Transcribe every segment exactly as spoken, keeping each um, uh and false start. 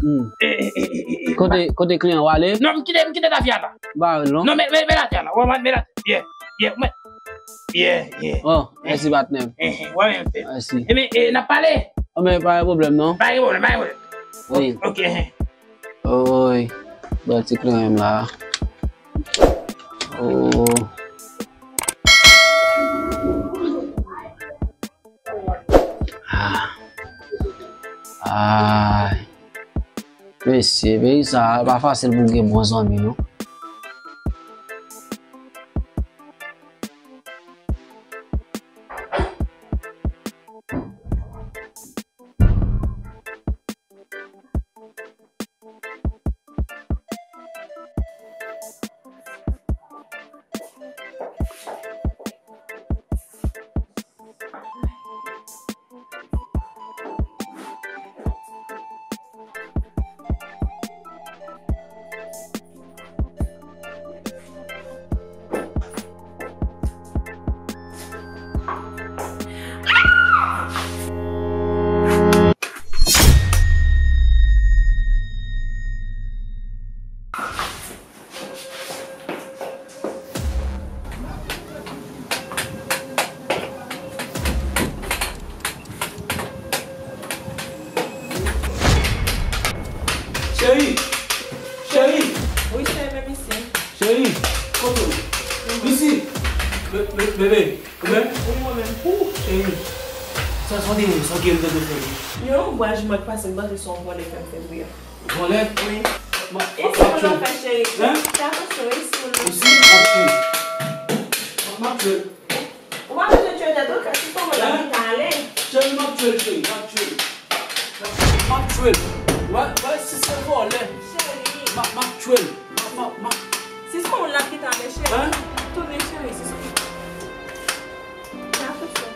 Hmm. Eh, eh, eh, eh, eh, kote, kote kliyan w ale? Non, m kite, m kite tafya la. Ba, non. Non, men, men, men tafya la. Wè, men, men tafya. Yeah, yeah, mwen. Yeah, yeah. Oh, mèsi, patnè m. Eh, eh, wè, men, mèsi. Mèsi. Eh, men, eh, n ap pale. Oh, men, pa gen pwoblèm, non. Pa gen pwoblèm, pa gen pwoblèm. Wi. Ok, eh. Oy, bèl ti kliyan m la. Oh. Ah. Ay. Mesye, peyi sa a, pa fasil pou w gen bon zanmi, non. Cheri! Cheri! Wi, cheri, men isi. Cheri! Kote w? Isi! Be-, be-, bebe! Ou menm? Wi, mwen menm. Ou, cheri! Sa, sa w te ye, sa w gen m tande fè. Yon ombraj mwen k pase, m panse se yon vòlè k fè m fè bri a. Vòlè? Wi. Ma, e si moun nan fè cheri? Hein? Fè atansyon, e si moun nan? Isi, m ap tchwe. M ap tchwe. Ou pa bezwen tchwe tèt ou, kè si se moun nan ki ta ale. Cheri, m ap tchwe l, cheri, m ap tchwe l. M ap tchwe l. Wè, wè, si se vòlè. Cheri. M ap, m ap tchwe l. M ap, m ap, m ap. Si se moun nan ki ta ale, cheri. Hein? Tounen, cheri, si se. Fè atansyon.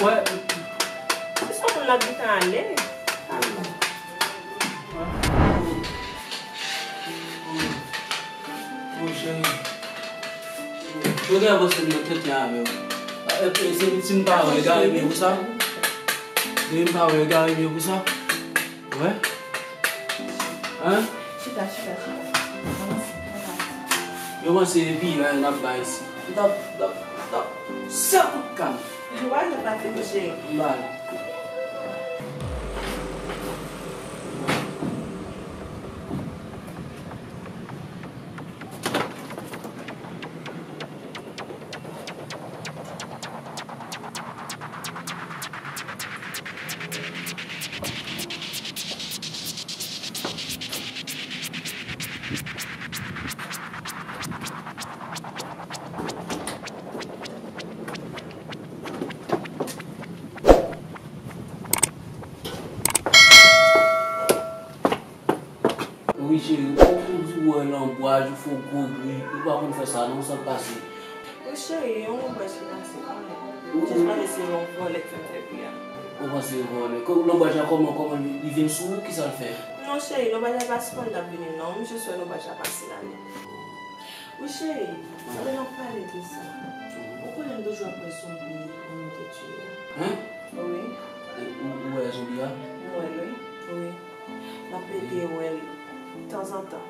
Wè. Si se moun nan ki ta ale. Kalme. Oh, cheri. Yo gen avanse m nan tenten avè w. E, e, se si m pa wè, egare byen pou sa. Depi m pa wè, egare byen pou sa. Wè? Hein? Chita, chita, chita. Avanse, avanse. Yo panse epi la, n ap bay isi. M t ap, m t ap, m t ap sèl kout kann. Wè, nou pa fin cheri. M ba li. Wi, cheri, ou, ou di w wè lanbwaj, ou fè w gwo bri, ou pa konn fè sa non, sa k pase? Wi, cheri, yon lanbwaj ki pase, pa mwen. Ou jis panse se yon vòlè k fè m fè bri a. Ou panse se vòlè? Kò-, lanbwaj la kòman, kòman li, li vin sou ou, kisa l fè? Non, cheri, lanbwaj la pa sipoze t ap vini non, m jis wè lanbwaj la pase la nèt. Wi, cheri, pandan n ap pale de sa, ou konnen m toujou ap wè zonbi moun yo te tiye a. Hein? Wi. Ou, ou wè zonbi a? M wè l, wi. Wi. M ap rete wè l tanzantan.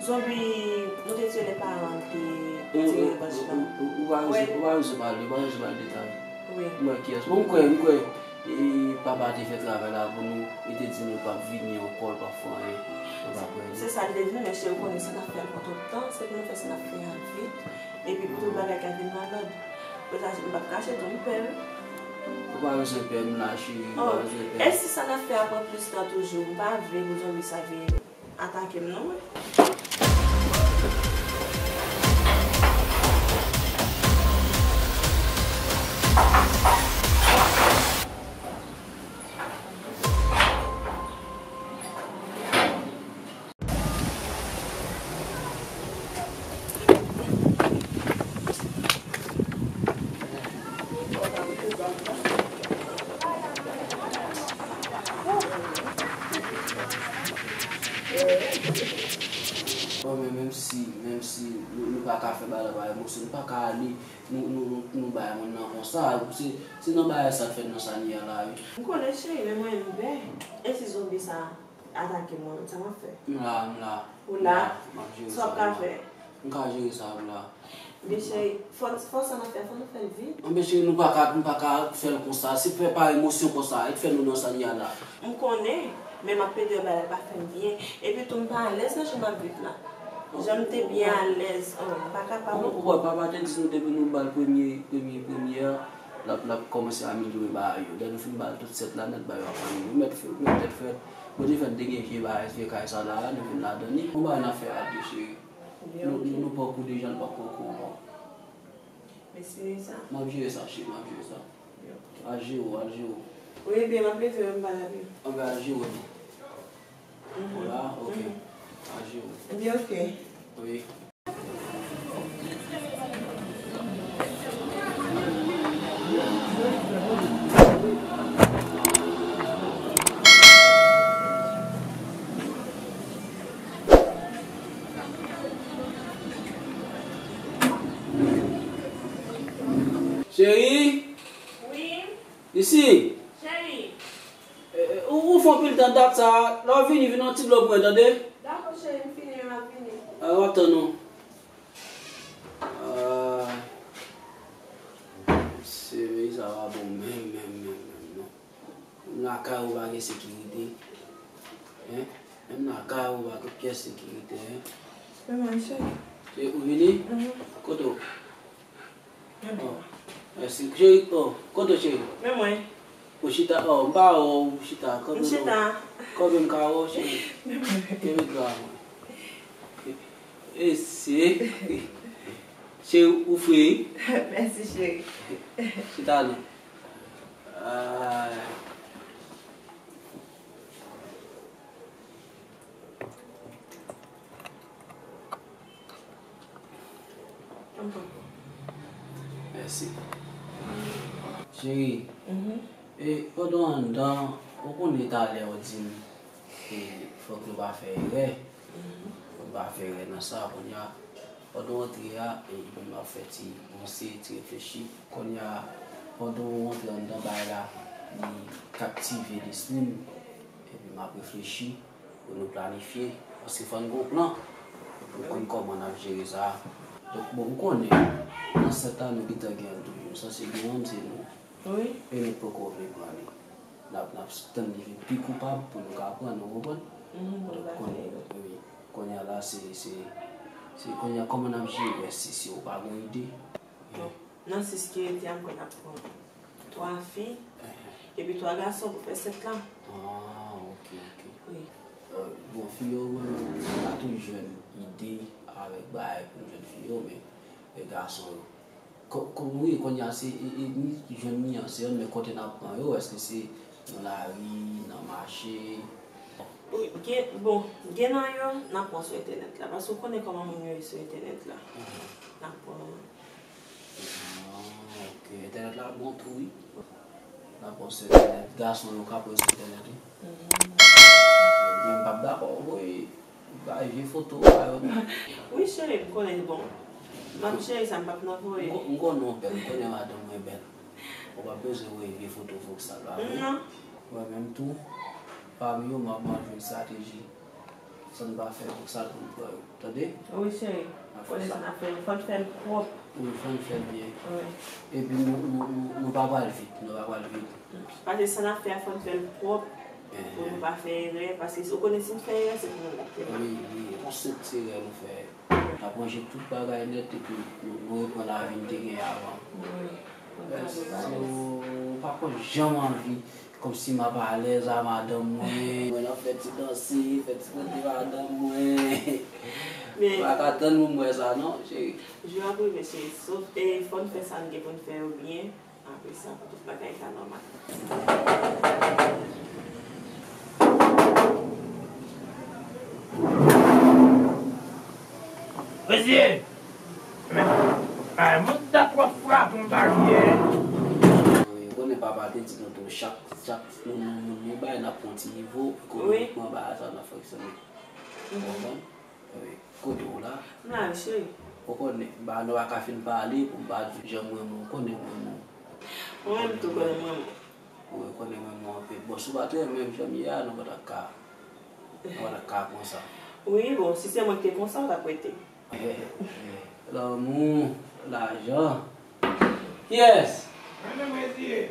Zonbi, nou te tiye lè paran te tire branch lan. Ou, ou, ou, ou pa bezwen, ou pa bezwen pale, ou pa bezwen bay detay. Wi. M wè kiyès. Bon, m kwè, m kwè, e, papa te fè travay la pou nou, li te di nou l p ap vini ankò, l p ap fè anyen. Nou pa kwè li. Se sa l te di nou, men cheri, ou konnen sa n ap fè a pran twòp tan, se pou nou fè sa n ap fè a vit, epi pou tout bagay ka vin nan lòd. Pou sa, m p ap kache tou, m pè wi. Ou pa bezwen pè, m la, cheri, ou pa bezwen pè. E si sa n ap fè a pran plis tan toujou, m pa vle pou zonbi sa vin atake m non mwen. Bon, men menm si, menm si nou, nou pa ka fè bagay la pa emosyon, nou pa ka ale, nou, nou, nou, nou bay moun nan konsa, se, se nan bagay sa k fèt nan sa n ye a la, wi. M konnen cheri, men mwen menm, e si zonbi Sa atake m, mwen menm, sa m ap fè? M la, m la. Ou la? M la, m ap jere sa, m la. Sa w ka fè? M ka jere sa, m la. Men cheri, fò, fò sa n ap fè, fò nou fè l vit. Anben cheri, nou pa ka, nou pa ka fè l konsa. Se fè pa emosyon konsa, e fè nou nan sa n ye a la. M konnen, men m ap plede bay la pa fè m byen. Epi tou, m pa alèz nan jan m ap viv la. Jan m te byen alèz an, m pa kapab ankò. Ou wè, papa te di nou depi nou ba l premye, premye, premye a, l ap, l ap kòmanse amelyore bagay yo. Lè nou fin ba l tout sèt la nèt, bagay yo ap amelyore. Mèt fè, mèt tèt frèt. Bon, nou fè n te gen vye bagay, vye kay sa la, nou vin ladan li. Bon bagay n ap fè a de cheri. Nou, nou, nou pran kou deja, nou pa pran kou ankò. Mèsi, Luisa. M ap jere sa, cheri, m ap jere sa. Al jere w, al jere w. Wi, ebyen, m ap leve, m pa la pi. Anben, al jere w non. Ou la? Ok. Al jere w. Ebyen, ok. Wi. Cheri? Wi? Isi? Cheri? Eh, eh, ou, ou fè anpil tan dat sa, lè w vini, vin yon ti dlo pou mwen, tande? Dakò, cheri, m fini, m ap vini. Ah, w ap tann ou. Ah, se, men sa pa bon, menm, menm, menm, menm, non. Menm lakay ou pa gen sekirite. Hein? Menm lakay ou pa gen pyès sekirite, hein? Mwen, cheri. Se ou vini? Mhm. Kote w? Oh, mèsi. Cheri, oh, kote w, cheri? Men mwen. Ou chita, oh, m pa wè w chita. Kanpe non. M chita. Kanpe m ka wè w, cheri. Men mwen. Kenbe dwa mwen. E se. Cheri, ou fre wi. Mèsi, cheri. Chita non. Ah. Mèsi. Cheri, mhm, e pandan w anndan, ou konnen talè w di m, e, fòk nou pa fè erè. Mhm. Fòk nou pa fè erè nan sa, kounye a, pandan w antre a, e, epi m ap fè ti panse, ti reflechi. Kounye a, pandan w antre anndan bagay la, li kaptive lespri m. Epi m ap reflechi pou nou planifye, paske fò n gen yon plan pou n konn kòman n ap jere sa. Donk, bon, ou konnen, nan sèt la, nou gentan gen yon toujou. Sa se gen yon, se nou. Wi. E nou poko vle pran li. N ap, n ap tann li vin pi koupab pou nou ka pran, nou konprann? Mhm, pou nou ka fè. Donk, kounye, wi. Kounye a la, se, se, se kounye a, kòman n ap jere rès isi, ou pa gen ide? Bon, nan sis ki rete a, m kwè n ap pran twa fi, epi twa gason pou fè sèt la. Ah, ok, ok. Wi. Euh, bon, fi yo, mwen, mwen pa tou jwenn ide avèk bagay pou m jwenn fi yo, men, e gason yo. Ko-, ko-, wi, kounye a, se, e, e, ni jwenn nianse yo, men kote n ap pran yo, èske se nan lari, nan mache? Wi, gen, bon, gen nan yo, n ap pran sou entènèt la, paske ou konnen kòman moun yo ye sou entènèt la. Mhm. N ap pran. Ah, ok. Entènèt la bon tou, wi. N ap pran sou entènèt. Gason yo ka pran sou entènèt, wi. Mhm. Men m p ap dakò, voye, bay vye foto, bay yo. Wi, cheri, m konnen, bon. M ap jere sa, m p ap nan voye. M ko-, m konnen w bèl, m konnen madanm mwen bèl. Ou p ap bezwen voye vye foto, fòk sa l pa vre. Non. Mwen menm tou, pami yo, m ap manje yon estrateji. Sa n pa fè pou sa l konn pran yo. Tande? Wi, cheri. Konnen sa n ap fè, fò n fè l pwòp. Wi, fò n fè l byen. Wi. Epi nou, nou, nou, nou pa pral vit, nou pa pral vit. Paske sa n ap fè a, fò n fè l pwòp, pou nou pa fè erè, paske si, ou konnen si n fè erè, se pou nou l ap fè. Wi, wi, yon senp erè nou fè. N ap ranje tout bagay nèt, epi nou, nou reprann lavi n te genyen avan. Wi. Yes, so, m pa konn janm anvi Kòmsi m ap alèz a madanm mwen. Mwen ap fè ti danse, fè ti kote madanm mwen. Men m pa ka tann pou m wè sa non, cheri. Jou ap rive, cheri. Sof, e, fò n fè sa n gen pou n fè yo byen. Apre sa, pou tout bagay ka nòmal. Mesye! Ay, moun dat w ap frape yon baryè. Ou konnen papa te di nou tou, chak, chak moun, moun, moun nou bay, n ap pran ti nivo ekonomikman, bagay sa, n ap fonksyone. Ou konprann? Wi. Kote w la? M la, cheri. Ou konnen, ba, nou pa ka fin pale pou m pa di w jan m renmen w, ou konnen m renmen w. Mwen menm tou konnen m renmen w. Ou rekonnen mwen, mwen anpil. Bon, si w pa t renmen m jan m ye a, nou pa t ap ka, nou pa t ap ka konsa. Wi, bon, si se mwen ki te konsa, w t ap rete. Lanmou, lajan. Kiyès? Mwen menm, Reziye.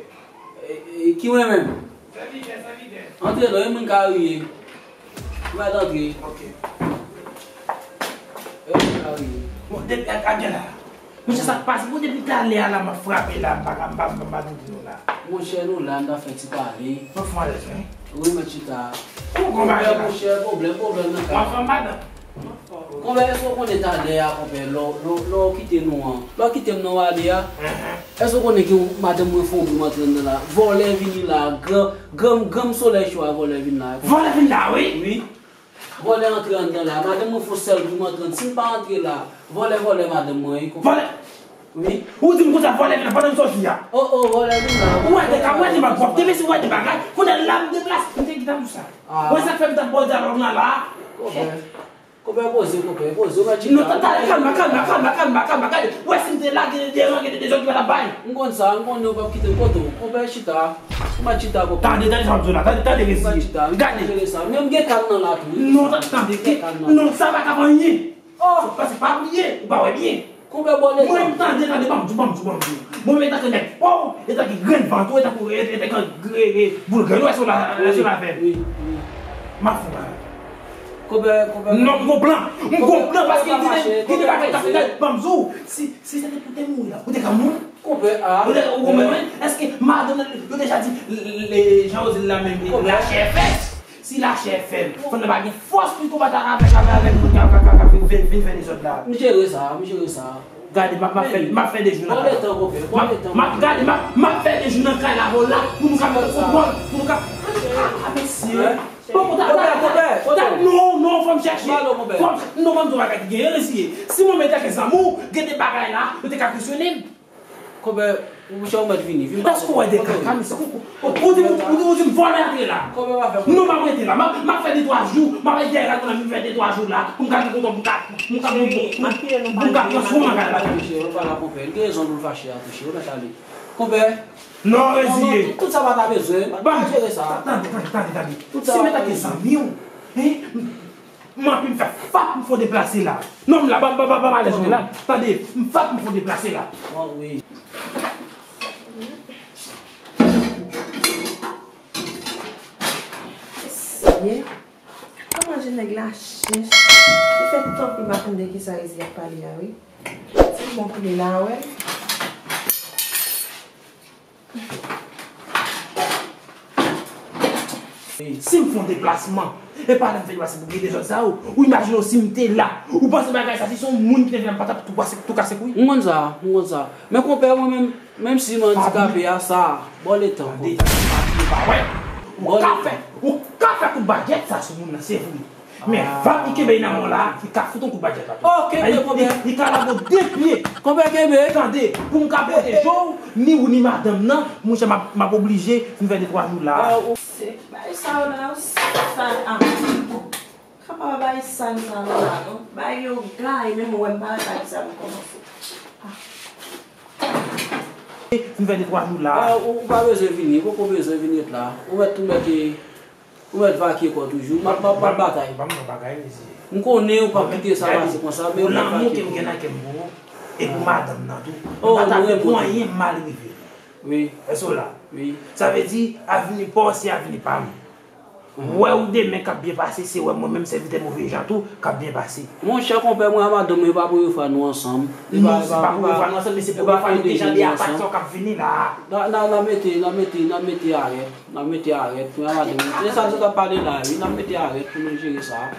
E, e, ki mwen menm? Sèvitè, sèvitè. Antre non, e moun ka riye. Ou mèt antre. Ok. E moun ka riye. Bon, depi ak, ak gen la. Monchè, sa k pase? Bon, depi talè a la, m ap frape la, m pa ka, m pa, m pa, m pa tande nou la. Monchè, nou la, n ta fè ti pale. Mwen fè alèz, wi. Wi, mèt chita. Kou konba la. Monchè, pwoblèm, pwoblèm nan kay la. Mwen fè madan. Konpè, èske w konnen talè a, konpè, lè w, lè w, lè w kite nou an, lè w kite m nan w ale a, èske w konnen ke madanm mwen fè yon boum antre anndan la? Vòlè vini la, gran, gran, gran solèy cho a, vòlè vin la. Vòlè vin la, wi? Wi. Vòlè antre anndan la. Madanm mwen fè yon sèl boum antre anndan. Si m pa antre la, vòlè, vòlè madanm mwen, wi, konpè. Vòlè? Wi. Ou di m konsa vòlè vin la pandan m sòti a? O, o, vòlè vin la. Ou wè de ka, ou wè de bagay, w ap te mesi, ou wè de bagay. Kounye a la m deplase, m te kite m sa. Ou wè sa k fè m t ap ba w dyalòg lan la? Konpè. Konpè, poze, konpè, poze, ou mèt chita. Non, ta, ta, kalma, kalma, kalma, kalma, kalma, gade. Ou wè si m te la, gen de deran, gen de dezòd ki pa t ap bay. M konn sa, m konnen ou p ap kite m kote w. Konpè, chita. Ou mèt chita, konpè. Tande, tande sa m di w la, tande, tande, Reziye. Ou mèt chita, m ka jere sa. Men m gen kay nan la tou, wi. Non, ta, tande, non, sa pa ka fè anyen. Oh! Paske pa bliye, ou pa wè byen. Konpè, bò letan. Mwen, tande, tande, ban m di w, ban m di w, ban m di w. Mwen menm etanke nèg pa w, etanke grenn vant ou, etanke, etanke gre, gre, boul grenn ou, èske w la, èske w la avè m? Wi, wi. M ap fè w bagay. Konpè, konpè. Non, m gon plan. M gon plan paske gen de, gen de bagay k ap fèt. Ban m di w, si, si se te pou te mouri la, ou te ka mouri? Konpè, a. Ou te, ou konprann mwen? Èske madanm nan, yo deja di, le, le, jan yo di l la menm, lachè fèt? Si lachè fèb, fanm nan pa gen fòs pou l konbat avèk, avèk, avèk moun k ap, k ap, k ap, k ap vin, vin fè dezòd la. M jere sa, m jere sa. Gade, m ap, m ap fè, m ap fè de jou nan kay la. M ap, m ap, gade, m ap, m ap fè de jou nan kay la, vòlè la, pou nou ka fè foutbòl, pou nou ka, a, mesye. Bon, konpè, konpè, konpè. Non, non, fò m chèche. Fò m, non, ban m di w bagay ki genyen, Reziye. Si mwen menm etanke zanmi w, gen de bagay la, yo te ka kesyone m. Konpè, monchè, ou mèt vini. Vin pale. Èske w wè de kaka, mesye? Ou, ou, ou di m, ou di, ou di m vòlè antre la. Konpè, pa fè. Non, m ap rete la. M ap, m ap fè de twa jou. M ap rete dèyè rad mwen la, m fè de twa jou la. Pou m ka gen kontwòl, pou m ka, pou m ka, pou m ka, pou m ka transfòme an kay la. Mesye, ou pa la, konpè. Li gen rezon pou l fache a, tou, cheri. Ou mèt ale. Konpè. Non, Reziye. Non, non, tout, tout sa pa ta bezwen. Pa, pa jere sa. Tande, tande, tande, tande. Si m etanke zanmi w, hein? M anvi m fè fap m fò deplase la. Non, m la, ban m, ban m, ban m alèz mwen la. Tande, m fap m fò deplase la. Wi. Mesye, kòman je nèg la chèch? Li fè tan pou m pa tande kisa Reziye ap pale a, wi. Se bon pou li la, wè. Si m fè yon deplasman, e pa lè m fè deplasman pou gen dezòd sa yo, ou imajine w si m te la, ou panse bagay sa, si se yon moun ki te fè m pa t ap tou kase, tou kase kwi? M konn sa, m konn sa. Men konpè, mwen menm, menm si m andikape a, sa, bò letan. Tande, tande, tande, pa wè. Ou ka fè, ou ka fè kout bagèt sa sou moun nan, se vre. Men vap li kenbe nan men w la, li ka fout yon kout bagèt la tou. Oh, kenbe, konpè. Li, li ka lage w de pye. Konpè, kenbe. Tande, pou m ka pwoteje w, ni ou ni madanm nan, monchè, m ap, m ap oblije vin fè de twa jou la. Se bagay sa yo la, yo sal, a. Ka pa bagay sal sa yo la, non. Bagay yo gaye, menm ou wè m pa wè pa kisa pou kòmanse. Vin fè de twa jou la. A, ou, ou pa bezwen vini, ou poko bezwen vin ret la. Ou mèt tou mèt Ou mèt vakye kò toujou, m ap, m ap, m ap batay. Ban m yon bagay, mesye. M konnen ou p ap kite sa pase konsa, men ou mèt vakye kò. Pou lanmou ke m gen nan kè m pou ou, e pou madanm nan tou. M pa ta vle pou anyen mal rive nou. Wi. Èske w la? Wi. Sa vle di, avni pa w se avni pa m. Wè ou demen k ap byen pase, se wè mwen menm sèvitè move jan tou k ap byen pase. Monchè, konpè, mwen ak madanm mwen, e pa premye fwa nou ansanm. Non, se pa premye fwa nou ansanm, men se premye fwa nou te jan de atak sa yo k ap vini la. N a, n a, n a mete, n a mete, n a mete arèt. N ap mete arèt pou n ap ale. E sa nou t ap pale la, wi, n ap mete arèt pou nou jere sa.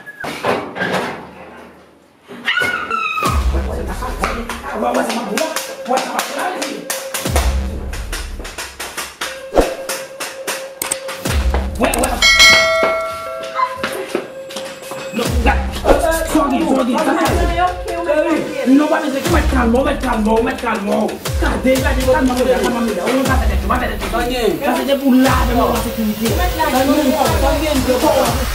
Wè, wè. Non, la, sa w gen, sa w gen, sa w gen. Non, pa bezwen, ou mèt kalme w, ou mèt kalme w, ou mèt kalme w. Gade, gade, kalme w, kalme w, kalme w. Ou pa fè tèt, ou pa fè tèt. Sa se te pou lave mwen an sekirite. Ou mèt lage mwen.